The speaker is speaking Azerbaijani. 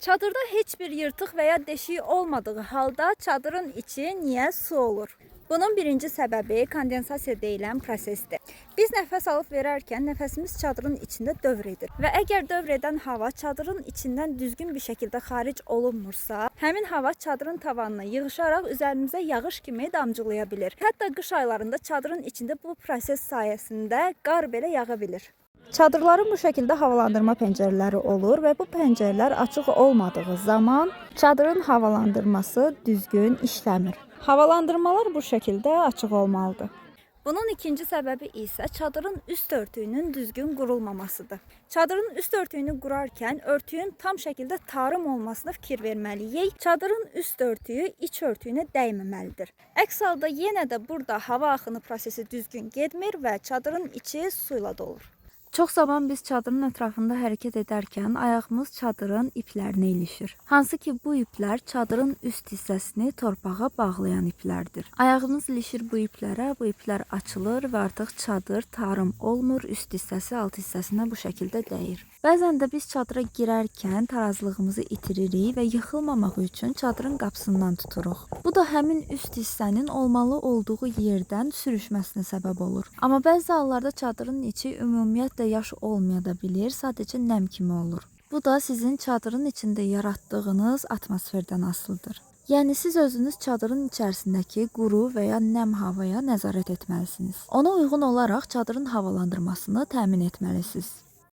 Çadırda heç bir yırtıq və ya deşik olmadığı halda çadırın içi niyə su olur? Bunun birinci səbəbi kondensasiya deyilən prosesdir. Biz nəfəs alıb verərkən nəfəsimiz çadırın içində dövr edir və əgər dövr edən hava çadırın içindən düzgün bir şəkildə xaric olunmursa, həmin hava çadırın tavanına yığışaraq üzərimizə yağış kimi damcılaya bilir. Hətta qış aylarında çadırın içində bu proses sayəsində qar belə yağa bilir. Çadırların bu şəkildə havalandırma pəncərələri olur və bu pəncərələr açıq olmadığı zaman çadırın havalandırması düzgün işləmir. Havalandırmalar bu şəkildə açıq olmalıdır. Bunun ikinci səbəbi isə çadırın üst örtüyünün düzgün qurulmamasıdır. Çadırın üst örtüyünü qurarkən örtüyün tam şəkildə tarım olmasına fikir verməliyik. Çadırın üst örtüyü iç örtüyünə dəyməməlidir. Əks halda yenə də burada hava axını prosesi düzgün getmir və çadırın içi suyla dolur. Çox zaman biz çadırın ətrafında hərəkət edərkən ayağımız çadırın iplərinə ilişir. Hansı ki bu iplər çadırın üst hissəsini torpağa bağlayan iplərdir. Ayağımız ilişir bu iplərə, bu iplər açılır və artıq çadır tarım olmur, üst hissəsi alt hissəsinə bu şəkildə dəyir. Bəzən də biz çadıra girərkən tarazlığımızı itiririk və yıxılmamaq üçün çadırın qapısından tuturuq. Bu da həmin üst hissənin olmalı olduğu yerdən sürüşməsinə səbəb olur. Amma bəzi hallarda çadırın içi ümumiyyətlə yaş olmaya da bilir, sadəcə nəm kimi olur. Bu da sizin çadırın içində yaratdığınız atmosferdən asılıdır. Yəni siz özünüz çadırın içərisindəki quru və ya nəm havaya nəzarət etməlisiniz. Ona uyğun olaraq çadırın havalandırmasını təmin etməlisiniz.